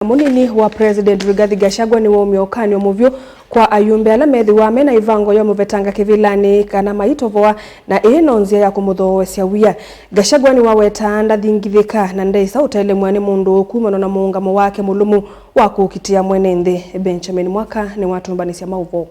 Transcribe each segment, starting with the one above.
Munini wa President Rigathi Gachagua niwaumia ukanio muvyu kwa ayumbe ala methiwa mena ivango ya muvetanga kivilani kana maitovoa na ii no nzia ya kumuthoesya wia. Gachagua niwaweta ndathingithika na ndeisa utelemwa ni mundu kumana na muungamo wake mulumu wa kukitia mwene nthi. Benjamin Mwaka niwatumbanisya mauvo.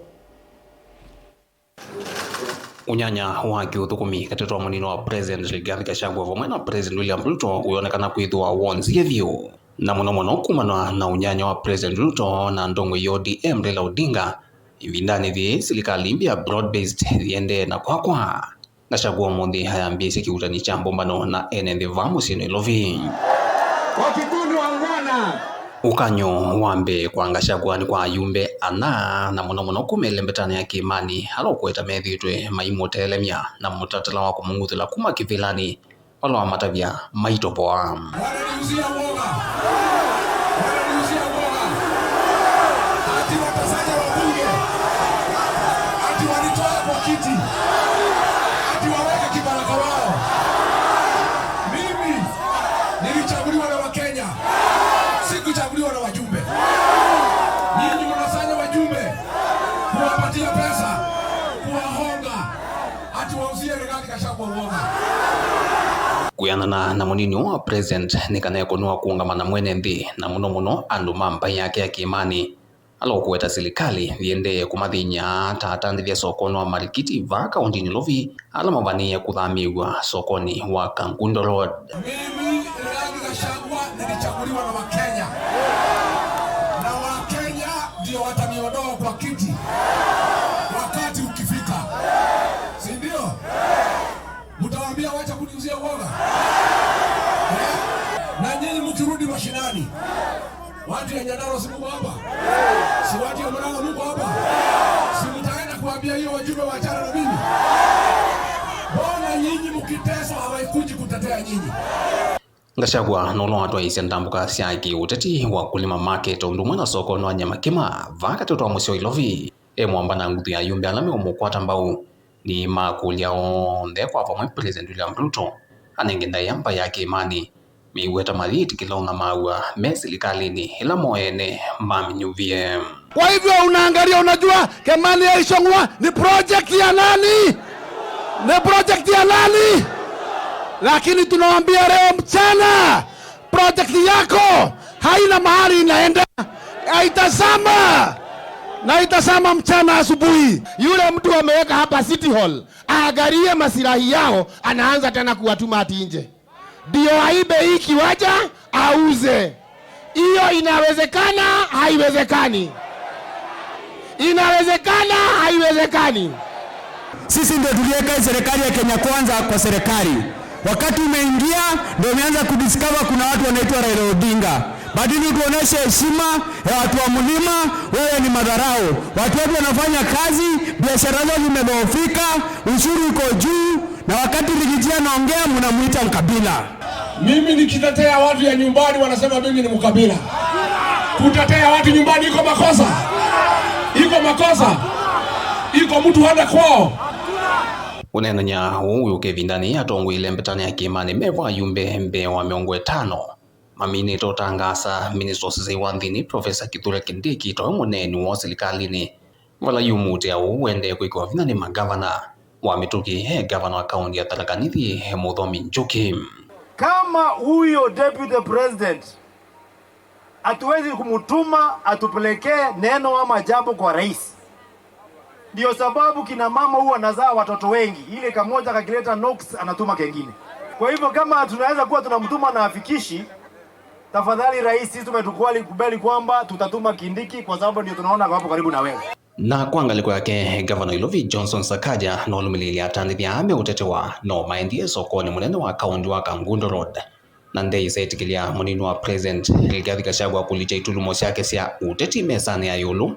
Unyanya wa kiuthukumi katitwa munini wa President Rigathi Gachagua vamwe na President William Ruto wionekana kwithiwa wonzie vyu na muno muno kumanwa na unyanya wa President Ruto na ndongwe ya ODM Raila Odinga ivindani thi silikali mpya broad based yende na kwakwa. Gachagua muthi hayambisye kiutani cha mbumbano na ene nthi va musyini Ilovi. Wakikundi wangwana. Ukanyo wambe kwa Gachagua ni kwa ayumbe ana na muno muno kumele mbetana ya Kimani ala ukweta methitwe maimutelemya na mutatala wa kumunguthila kuma kivilani wala wa matavya maitopoa. Wananiuzia uoga. Wananiuzia uoga. Ati watasanya wabunge. Ati wanitoe kwa kiti. Ati waweke kibaraka wao. Mimi nilichaguliwa na Wakenya. Sikuchaguliwa na wajumbe. Nyinyi mnasanya wajumbe kuwapatia pesa, kuwahonga, ati wauzie Rigathi Gachagua uoga. Kwianana na munini wa President nikana ekunua kuungamana mwene nthi na muno muno andu ma mbai yake ya Kimani ala ukuweta silikali yende kumathinya ta atandithya sokoni wa Marikiti va kaunti Ilovi ala mavanie kuthamiwa sokoni wa Kangundo Road. Mimi Rigathi Gachagua nilichaguliwa na Wakenya, na Wakenya ndio wataniondoa kwa kiti wakati ukifika, si ndio? Mtawaambia wacha kuniuzia uoga, eh? Na nyinyi mkirudi mashinani, watu ya Nyandarua si mko hapa? Si watu ya Murang'a mko hapa? Si mtaenda kuambia hiyo wajumbe waachane na mimi? Mbona nyinyi mkiteswa hawaikuji kutetea nyinyi? Gachagua nulo atwaisya ndambuka sya kiuteti wa kulima market undu umwe na soko wa Nyamakima va katitwa musyi wa Ilovi emwamba na nguthu ya yumbe ala meumukwata mbau ni makulya onthe kwa vamwe President William Ruto anenge ndaia mbai ya Kimani miweta mathiitikila na maua me silikalini ila moene maminyuvie. Kwa hivyo unaangalia, unajua Kimani ya Ichung'wah ni project ya nani? Ni project ya nani? Lakini tunawaambia leo mchana, project yako haina mahali inaenda, haitazama na itazama mchana asubuhi. Yule mtu ameweka hapa City Hall aangalie masilahi yao, anaanza tena kuwatuma ati nje ndio aibe hii kiwanja auze. Hiyo inawezekana? Haiwezekani. Inawezekana? Haiwezekani. Sisi ndio tuliweka serikali ya Kenya Kwanza kwa serikali. Wakati umeingia ndio umeanza kudiscover kuna watu wanaitwa Raila Odinga. Badili tuoneshe heshima ya watu wa mlima, wewe ni madharau. Watu wetu wanafanya kazi, biashara zao zimedhoofika, ushuru uko juu, na wakati Riggy G anaongea mnamuita mkabila. Mimi nikitetea watu ya nyumbani wanasema mimi ni mkabila. Kutetea watu nyumbani iko makosa? Iko makosa? Iko mtu hana kwao? Unenanya uyu kevindani atongwile mbetani ya Kimani mevwa yumbe mbe wa 50 mamini totangasa minister osisei wa nthini Professor Kithure Kindiki towe muneni wa silikalini vala yumute au wende kwikiwa vinya ni magavana wa mituki he gavana wa kaunti ya Tharaka Nithi Muthomi Njuki. Kama huyo deputy president hatuwezi kumtuma atupelekee neno ama jambo kwa rais. Ndio sababu kina mama huwa wanazaa watoto wengi, ile kamoja kakileta nox anatuma kengine. Kwa hivyo kama tunaweza kuwa tunamtuma na afikishi, tafadhali rais, sisi tumetukubali kubali kwamba tutatuma Kindiki kwa sababu ndio tunaona hapo karibu na wewe. Na kwa ngaliko yake gavana Ilovi Johnson Sakaja nolumililia atandithya ame utetewa no maendie sokoni munene wa kaunti wa Kangundo Road na ndei saitikilia munini wa President Rigathi Gachagua kulicha itulumo syake sya uteti mesani ya yulu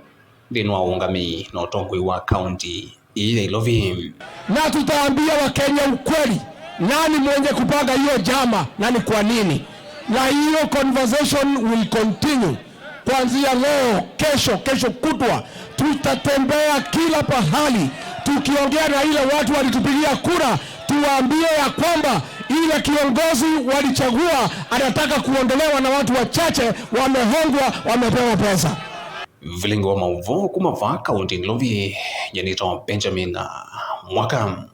nthini wa uungamii na utongoi wa kaunti ya Ilovi. Na tutaambia Wakenya ukweli, nani mwenye kupanga hiyo jama na ni kwa nini, na hiyo conversation will continue kuanzia leo, kesho, kesho kutwa. Tutatembea kila pahali tukiongea na ile watu walitupigia kura, tuwaambie ya kwamba Ile kiongozi walichagua anataka kuondolewa na watu wachache wamehongwa, wamepewa pesa. Vilingi wa mauvo kumava kaunti Nairobi yanitwa Benjamin Mwaka.